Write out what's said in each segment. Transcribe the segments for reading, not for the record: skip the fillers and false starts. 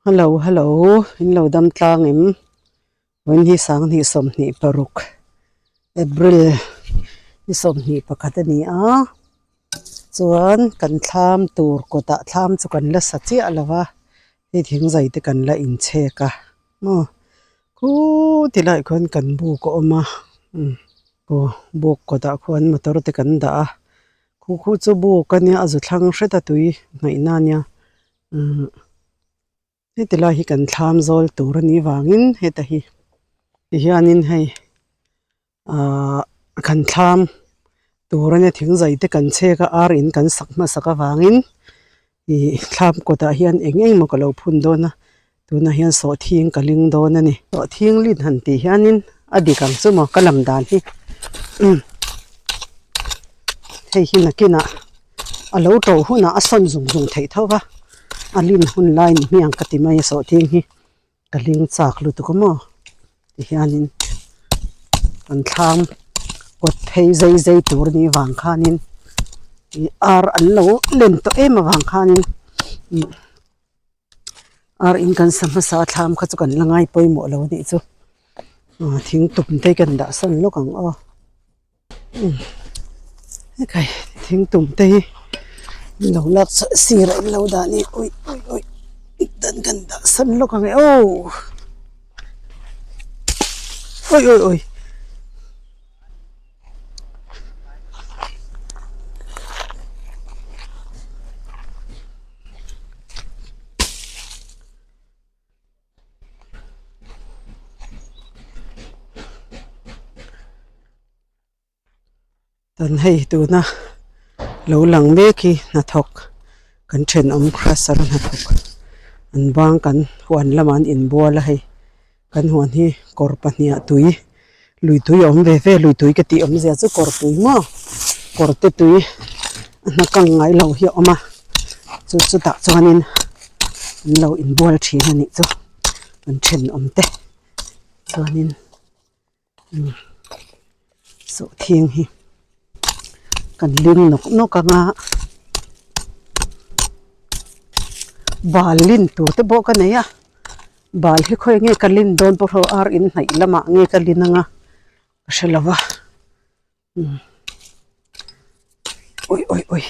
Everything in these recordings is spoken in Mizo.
Hello hello in lo dam tlang em vawiin hi sanghnih 26 April ni 21 a ni a chuan kan thlam tur kawtah thlam chu kan la sa chiah lo va hei thingzai te kan la inchhek a maw khuti laiah khuan kan buk a awm a umm aw buk kawtah khuan motor te kan dah a khu khu chu buk a nia a zu thlang hret a tui ngaihna a nia umm heti lai hi kan thlam zawl tur a nih vangin heta hi tihianin hei ahh kan thlam tur a nia thingzai te kan chhek a ar in kan sak hmasak avangin ih thlam kawtah hian eng eng emaw ka lo phun dawn a tunah hian sawhthing ka ling dawn a ni sawhthing lin han tih hianin a dik ang chu maw ka lam dan hi umm hei hi nakinah a lo to hunah a sawn zung zung theih tho va a lin hun lai ni hmiang ka ti mai a sawhthing hi ka ling chak lutuk a maw tihianin an thlam kawt phei zai zai tur anih vang khanin ih ar an lo len tawh em avang khanin ih ar in kan sa hmasa a thlam kha chu kan la ngai pawimawh lo anih chu aw thing tum te kan dah sawn lawk ang aw hekai thing tum te hi an lo lak chhuah sirah an lo dah a ni ui ui ui dan kan dah sawn lawk ang e aw ui ui ui. Tan hei tuna lo lang mek hi hnathawk kan thenawm crusher hnathawk an bang kan huan lamah an inbual a hei kan huan hi kawr pahnih ah tui lui tui a awm ve ve lui tui ka tih awmzia chu kawr tui maw kawr te tui a hna kang ngai lo hi a awm a chu chutah chuanin an lo inbual thin a nih chu an thenawm te chuanin umm sawhthing hi kan lim nawk nawk ang a bal lin tur te pawh ka nei a bal hi khawi nge ka lin dawn pawh ho ar in hnaih lamah nge ka lin anga ka hre lo va umm ui ui ui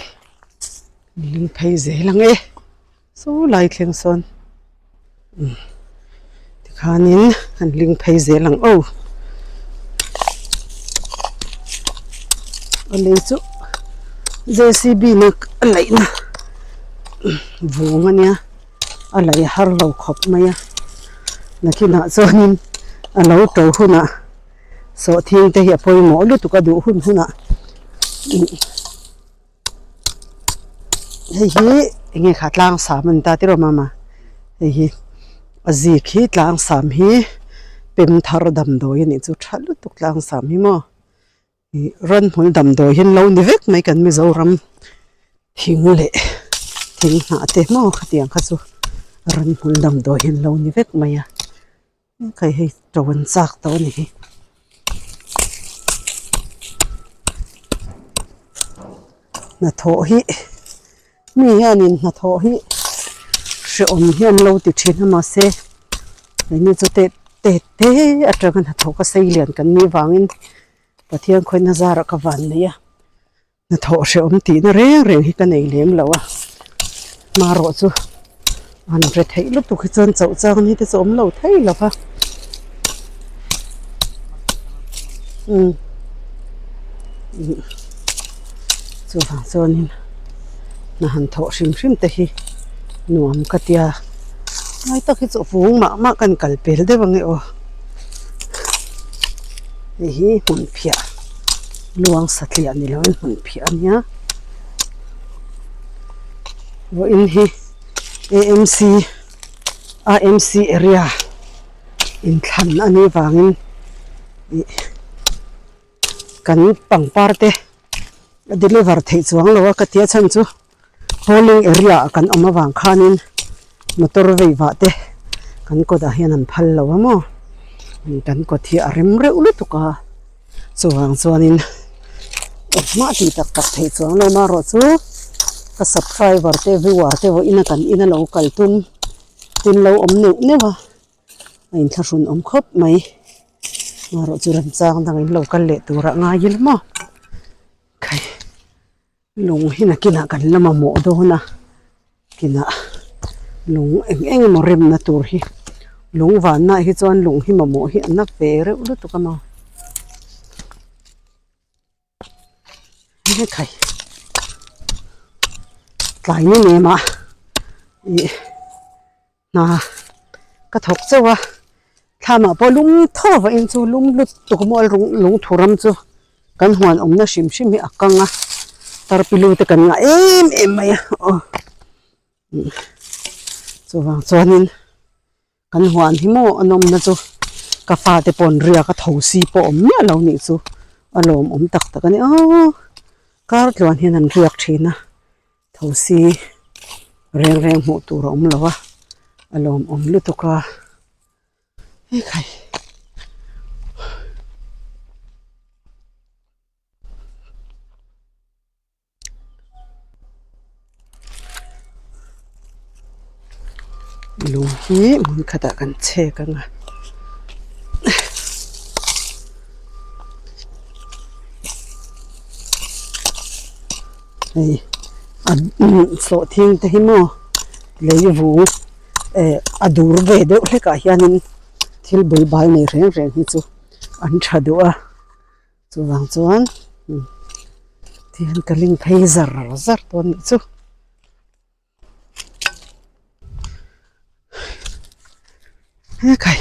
ling phei zel ang e saw lai thleng sawn umm tikhanin an ling phei zel ang aw a lei chu J C B na a laihna vung ania a laih har lo khawp mai a nakinah chuanin a lo to hunah sawhthing te hi a pawimawh lutuk a duh hun hunah hei hi eng nge kha tlang sam a ni ta tiraw mama hei hi a zik hi tlang sam hi pem thar damdawi a nih chu tha lutuk tlang sam hi maw ih ranhmul damdawi hi an lo ni vek mai kan Mizoram thing leh thing hnah te maw khatiang kha chu ranhmul damdawi hi an lo ni vek mai a. Hei hei to an chak tawh a ni hi hnathawh hi mi hianin hnathawh hi hrehawm hi an lo ti thin a mahse keini chu te te te atanga hnathawh ka sei lian kan nih vangin Pathian khawina zarah ka van nei a. Hnathawh hrehawm tihna reng reng hi ka nei lem lo a, hmarawh chu han re theih lutuk hi chuan chauh chang ni te chu awm lo thei lo va. Umm chuvang chuanin hna han thawh hrim hrim te hi nuam ka tia, ngai tak hi chu vung mah mah kan kal pel deuh ang e aw. Hei hi hmun phiah luang satliah ni lovin hmun phiah a nia vawiin hi A M C A M C area inthlan a nih vangin ih kan pangpar te a deliver theih chuang lo a ka tia chhan chu. Polling area ah kan awm avang khanin motor vei vah te kan kawtah hian an phal lo a maw kan kawt hi a rem reuh lutuk a chuvang chuanin engmah tih tak tak theih chuang lo amaherawhchu ka subscriber te viewer te vawiin a kan ina lo kal tum. In lo awm neuh neuh a a inthlahrun awm khawp mai amaherawh chu remchang dang in lo kal leh turah ngai ila maw khai lung hi nakinah kan la mamawh dawn a kinah lung eng eng emaw remna tur hi lung vanna ah hi chuan lung hi mamawh hi a na ve reuh lutuk a maw. Khai tlai ni nem ah ih hna ka thawk chauh a thlamah pawh lum thaw vah in chu lum lut tuk maw lungthu ram chu kan huan awmna hrim hrim hi a kang a tarpilu te kan ngah em em mai a aw chuvang chuanin. Kan huan hi maw a nawmna chu ka fate pawh an riak a tho si pawh awm miah lo nih chu a lawmawm tak tak a ni aw kar tluan hian an riak thin a tho si reng reng hmuh tur a awm lo a a lawmawm lutuk a ekhai. Lung hi hmun khatah kan chhek ang a hei a sawhthing te hi maw lei vung eh a dur ve deuh hlekah hianin thil bul bal nei reng reng hi chu an tha duh a. Chuvang chuan tihian ka ling phei zar zar dawn nih chu. Hekai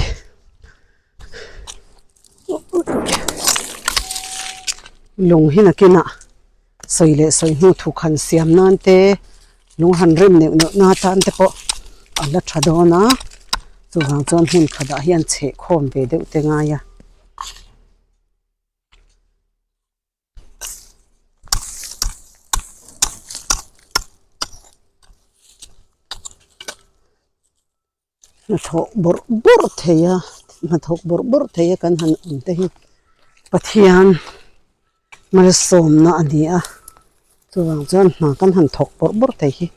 lung hi nakinah sawi leh sawi hnu thuk han siam nan te lung han rem neuh neuh na tan te pawh a la tha dawn a chuvang chuan hmun khatah hian chhehkhawm ve deuh te ngai a. Hnathawh bawrh bawrh thei a hnathawk bawrh bawrh thei a kan han awm te hi Pathian malsawmna a ni a chuvang chuan hna kan han thawk bawrh bawrh thei hi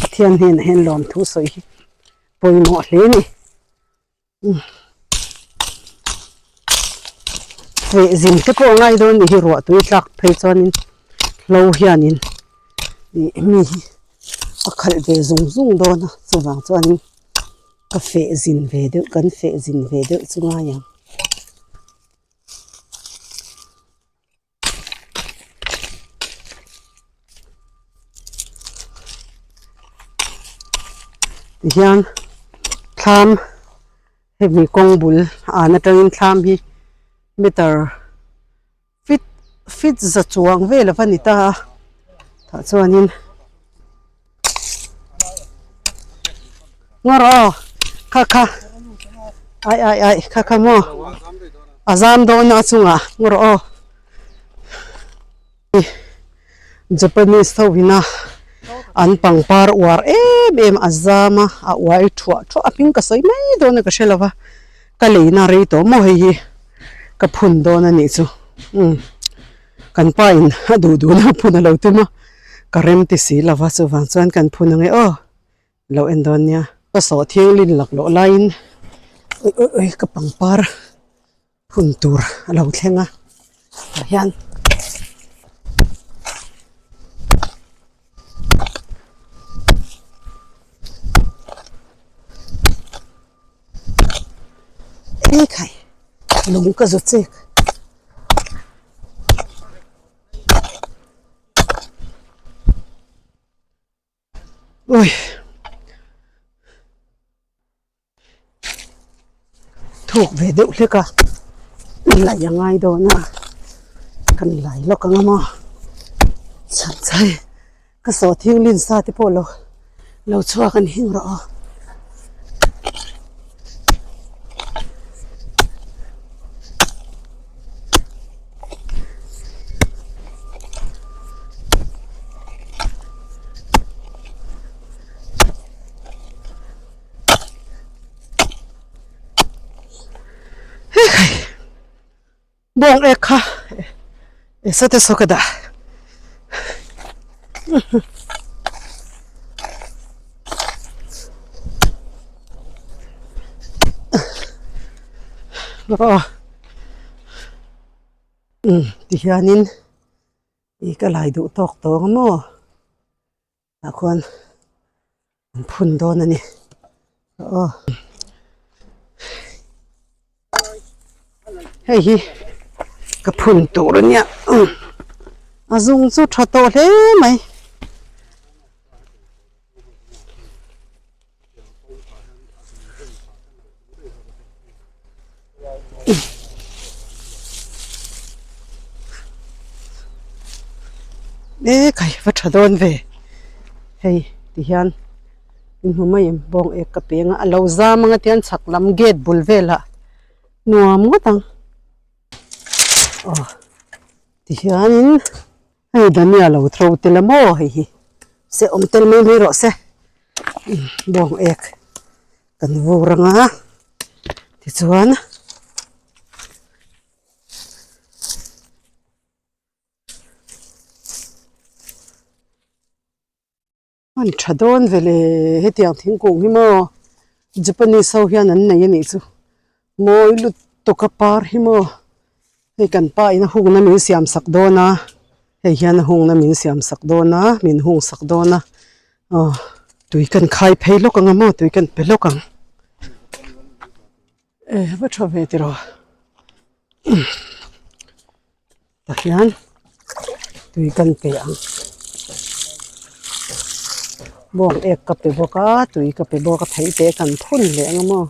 Pathian hnenah hian lawmthu sawi hi pawimawh hle a ni. Feh zin te pawh a ngai dawn nih hi ruah tui tlak phei chuanin hlo hianin ih mi hi a khalh ve zung zung dawn a chuvang chuanin ka feh zin ve deuh kan feh zin ve deuh chu ngai ang. Tihian thlam hemi kawng bul an atangin thlam hi meter feet feet za chuang vel a va ni ta a tah chuanin Ngaw rawh aw kha kha ai ai ai kha kha maw a zam dawn a chungah ngaw rawh aw Japanese ho ina an pangpar uar em em a zam a a uai thuah thuah a hming ka sawi mai dawn a ka hre lo va ka leina rei tawh maw hei hi ka phun dawn a nih chu umm. Kan pa in a duh duh na phun a lo tum a, ka rem ti si lo va chuvang chuan kan phun ang e aw lo en dawn nia. Ka sawh thianglin lak loh laiin ui ui ui ka pangpar phun tur a lo thleng a tah hian. Ekhai lung ka zawt chek. Ui thuk ve deuh hlek a laih a ngai dawn a kan lai lawk ang a maw chhan chai ka saw thinglin sa te pawh lo lo chhuak an hing rawh aw. Bawng ek kha e sate saw ka dah. Aw umm tihianin ih ka lai duh tawk tawng a maw tah khuan an phun dawn a ni aw hei hi ka phun tur a nia a zung chu tha tawh hle mai. E khai va tha dawn ve hei ti hian in hmu mai em bawng ek ka peng a a lo zam anga tian chhak lam gate bul velah nuam ngawt ang aw ti hianin. Hei Dania lo thro tel a maw hei hi se awm tel mai mai rawh se bawng ek kan vur anga tichuan An tha dawn ve le hetiang thingkung hi maw Japanese ho hian an nei a nih chu mawi lutuk a par hi maw hei kan pa in a hungna min siam sak dawn a hei hian a hungna min siam sak dawn a min hung sak dawn a aw tui kan khai phei lawk ang a maw tui kan pe lawk ang e va tha ve tiraw tah hian tui kan pe ang bawng ek ka pe bawk a tui ka pe bawk a thei te kan phun leh ang a maw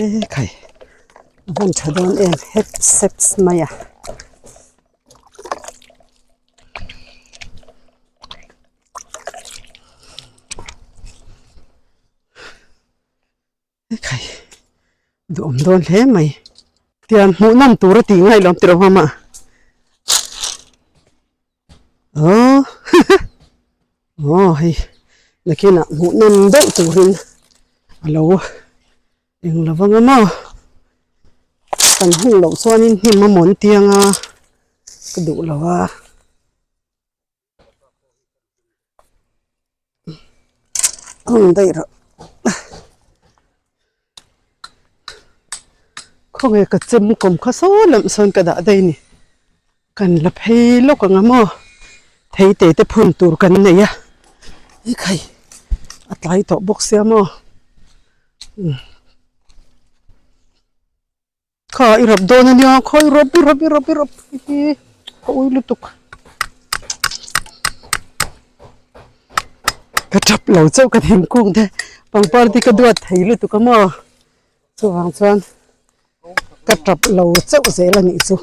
e khai a hman tha dawn em hep sep mai a. Khai duhawm dawn hle mai tiang hmuh nawm tur a tih ngaih lawm tiraw hmama aw aw hei nakinah hmuh nawm deuh turin a lo eng lo vang a maw kan hung loh chuanin hnim a mawn tiang a ka duh lo a. Hung daih rawh khawnge ka chem kawm kha saw lam sawn ka dah daih a ni kan la phei lawk ang a maw thei te te phun tur kan nei a ekhai a tlai tawh bawk sia maw umm. Kha i rap dawn a nia khaw i rap i rap i rap i rap hi ka ui lutuk ka tap lo chauh ka thingkung te pangpar te ka duat thei lutuk a maw chuvang chuan ka tap lo chauh zel a nih chu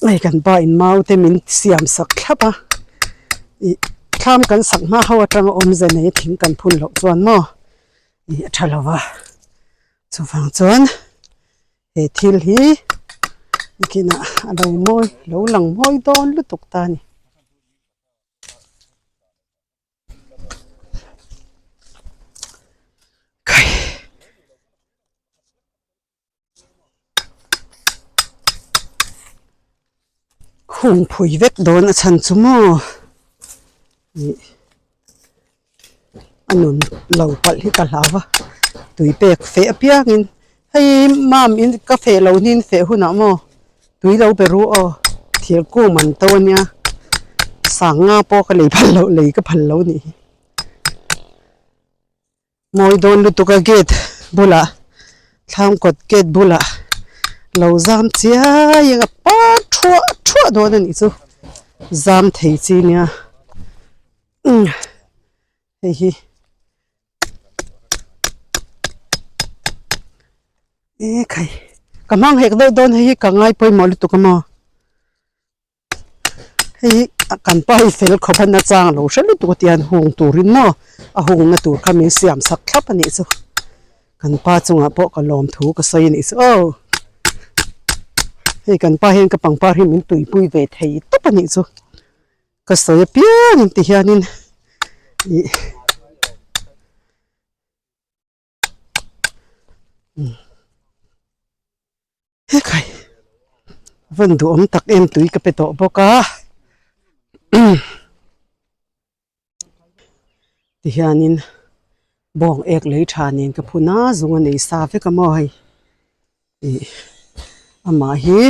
hei kan pa in mau te min siam sak thlap a ih thlam kan sak hma ho atanga awmze nei thing kan phun loh chuan maw ih a tha lo va. Chuvang chuan he thil hi nikinah a lo mawi lo lang mawi dawn lutuk ta a ni. Khai. Khung phui vek dawn a chhan chu maw ih a nun lo palh hi ka hlau va tui pek feh apiangin hei mam in ka feh lo hnin feh hunah maw tui lo be ru aw thir kung man to ania sanga pawh ka lei phal loh lei ka phal lo nih hi. Mawi dawn lutuk a gate bulah thlam kawt gate bulah lo zam chiai ang a par thuah thuah dawn a nih chu zam thei chi nia umm hei hi e khai ka hmang hek deuh dawn hei hi ka ngai pawimawh lutuk a maw. Hei kan pa hi fel khawp a nachang lo hre lutuk a tihian hung turin maw a hungna tur kha min siam sak thlap a nih chu kan pa chungah pawh ka lawm thu ka sawi a nih chu aw hei kan pa hian ka pangpar hi min tuipui ve thei tawp a nih chu ka sawi apiang in ti hianin ih. Hekhai vawn duhawm tak em tui ka pe tawh bawk a tihianin. Bawng ek lei tha nen ka phun a zung a nei sa vek a maw hei ih amah hi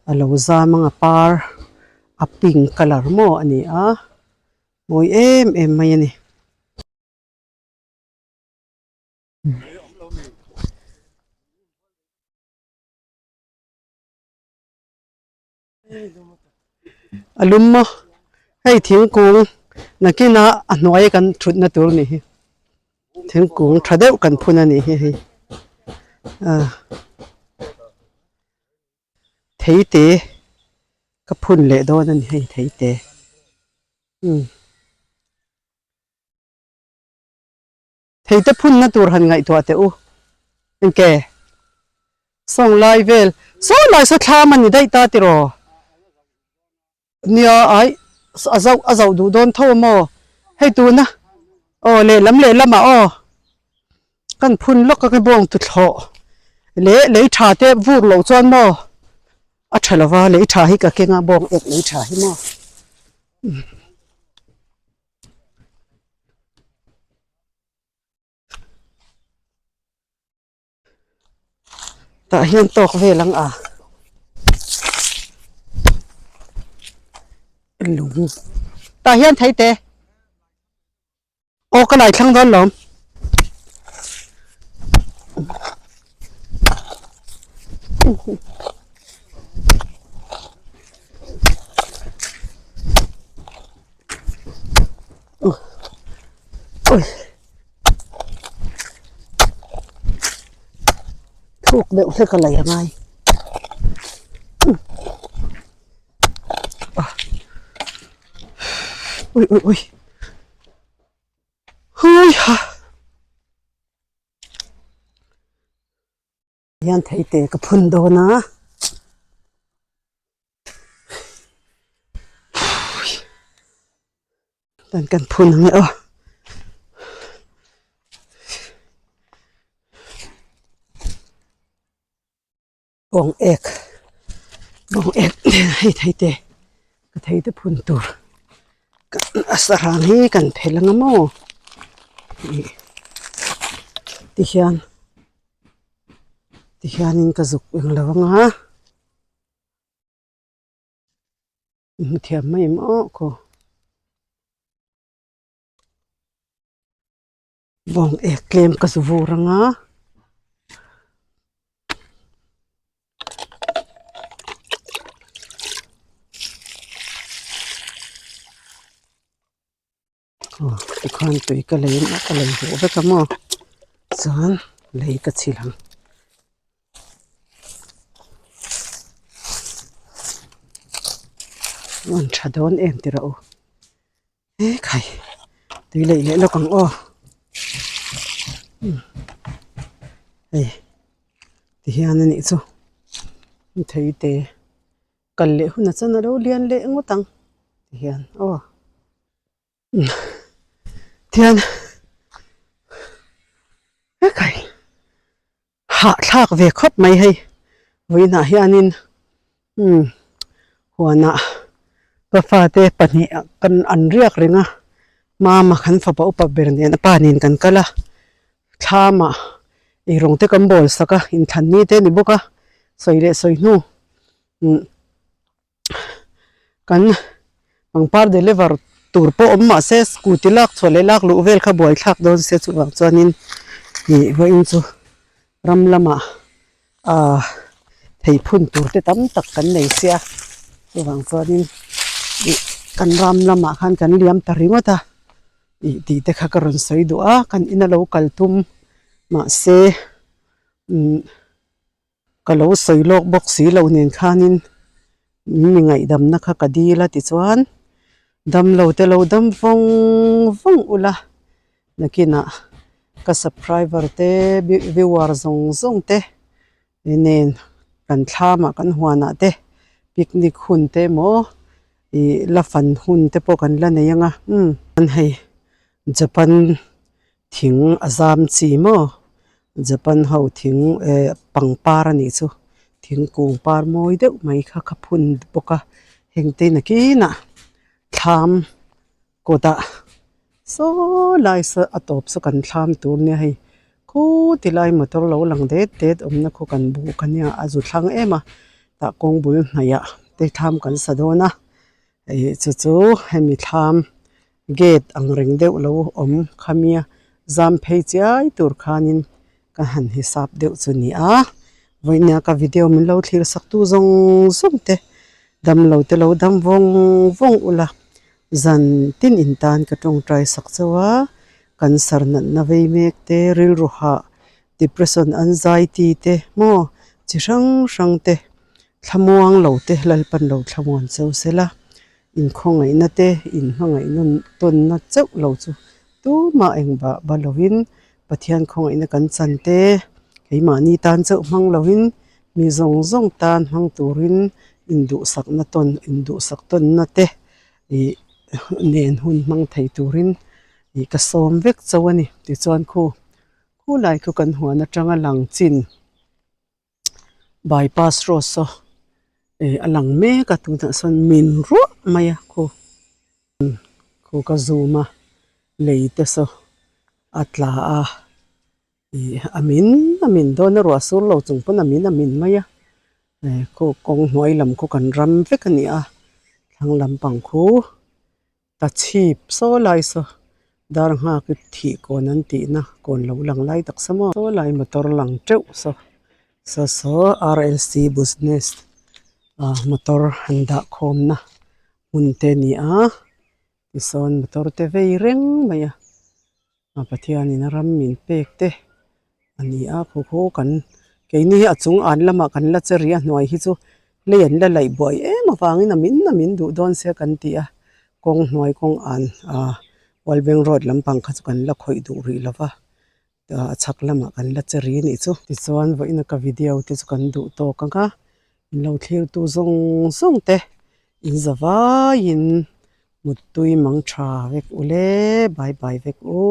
a lo zam ang a par a pink colour maw a ni a mawi em em mai a ni. A lum maw hei thingkung nakinah a hnuai kan thutna tur a nih hi thingkung tha deuh kan phun a nih hi hei ah theite ka phun leh dawn a ni hei theite umm. Theite phunna tur han ngaihtuah teh u. Engke? Sawng lai vel, saw lai saw thlam a ni daih ta tiraw? Nia, ai, a zauh a zauh duh dawn tho a maw? Hei tuna, aw lehlam lehlamah aw, kan phun lawk a ka bawng tuthlawh leh lei tha te vur loh chuan maw a tha lova, lei tha hi ka keng a bawng ek lei tha hi maw. Tah hian tawk vel ang a lung tah hian thei te aw ka lai thlang dawn lawm. Thuk deuh hlek a lei a ngai ui ui ui hui ha. Hian theite ka phun dawn a dan kan phun ang e aw bawng ek bawng ek hei theite ka theite phun tur a sarang hi kan phelh ang a maw ih tihian tihianin ka zuk eng lo ang a hmu thiam mai maw khaw bawng ek tlem ka zu vur ang a. Aw tikhuan tui ka lei a ka lei duh vek a maw chuan lei ka chhilh ang. An tha dawn em tih rawh u he khai tui lei leh lawk ang aw hei tihian a nih chu thei te kal leh hunah chuan a lo lian leh ngawt ang tihian aw tihian he khai. Hahthlak ve khawp mai hei vawiinah hianin umm huanah ka fate pahnih kan an riak reng a mama kan fapa upa ber nen a pa nen kan kal a thlamah eirawng te kan bawl sak a inthlan ni te a ni bawk a sawi leh sawi hnu umm. Kan pangpar deliver tur pawh awm mah se scooty lak chhuah leh lak luh vel kha buai thlak dawn se chuvang chuanin ih vawiin chu ram lamah ah thei phun tur te tam tak kan nei sia chuvang chuanin ih kan ram lamah khan kan liam ta ringawt a ih tih te kha ka rawn sawi duh a kan ina lo kal tum mahse umm. Ka lo sawi lawk bawk si lo nen khanin min mi ngaihdamna kha ka dil a tichuan damlo te lo dam vawng vawng ula nakinah ka subscriber te viewer zawng zawng te nen kan thlamah kan huanah te picnic hun te emaw ih la fan hun te pawh kan la nei ang a umm hei Japan thing a zam chi maw Japan ho thing eh pangpar a nih chu thingkung par mawi deuh mai kha ka phun bawk a heng te nakinah thlam kawtah. Saw lai saw a tawp saw kan thlam tur nia hei khuti lai motor lo lang det det awmna khu kan buk a nia a zu thlang em a tah kawng bul hnaih ah te thlam kan sa dawn a ih chu chu hemi thlam gate ang reng deuh lo awm khamia zam phei chiai tur khanin ka han hisap deuh chu ni a vawinia ka video min lo thlir sak tu zawng zawng te damlo te lo dam vawng vawng ula. Zan tin in tan ka tawngtai sak chauh a, cancer natna vei mek te, rilru hah, depression, anxiety te maw chi hrang hrang te thlamuang lo te Lalpan lo thlamuan cheu sela, inkhawngaihna te inhmangaihna tawnna chauh lo chu tumah engvah ba lovin Pathian khawngaihna kan chan te keimahni tan chauh hmang lovin mi zawng zawng tan hmang turin induhsakna tawn induhsak tawnna te ih nen hun hmang thei turin ih ka sawm vek chauh a ni. Tichuan khu khulai khu kan huan atanga lang chin bypass road saw ih a lang mek a tunah sawn min ruah mai a khu khu ka zoom a lei te saw a tla a ih a min a min dawn a ruah sur lo chung pawn a min a min mai a eh khu kawng hnuai lam khu kan ram vek a ni a thlang lampang khu. Ta chhip saw lai saw dar nghak i thih kawn an tih na kawn lo lang lai tak sa maw saw lai motor lang teuh saw saw saw rlc business ah motor han dah khawm na hmun te a ni a tisawn motor te vei reng mai a. A Pathianin a ram min pek te a ni a khaw khaw kan keini hi a chung an lamah kan la che rih a hnuai hi chu lei an la laih buai em avangin a min a min duh dawn sia kan ti a kawng hnuai kawng an ah World Bank road lampang kha chu kan la khawih duh rih lo va a chhak lamah kan la che rih a nih chu. Tichuan vawiin a ka video te chu kan duh tawk ang a min lo thlirtu zawng zawng te in za vaiin. Muttui mang tha vek u le, bye bye vek u.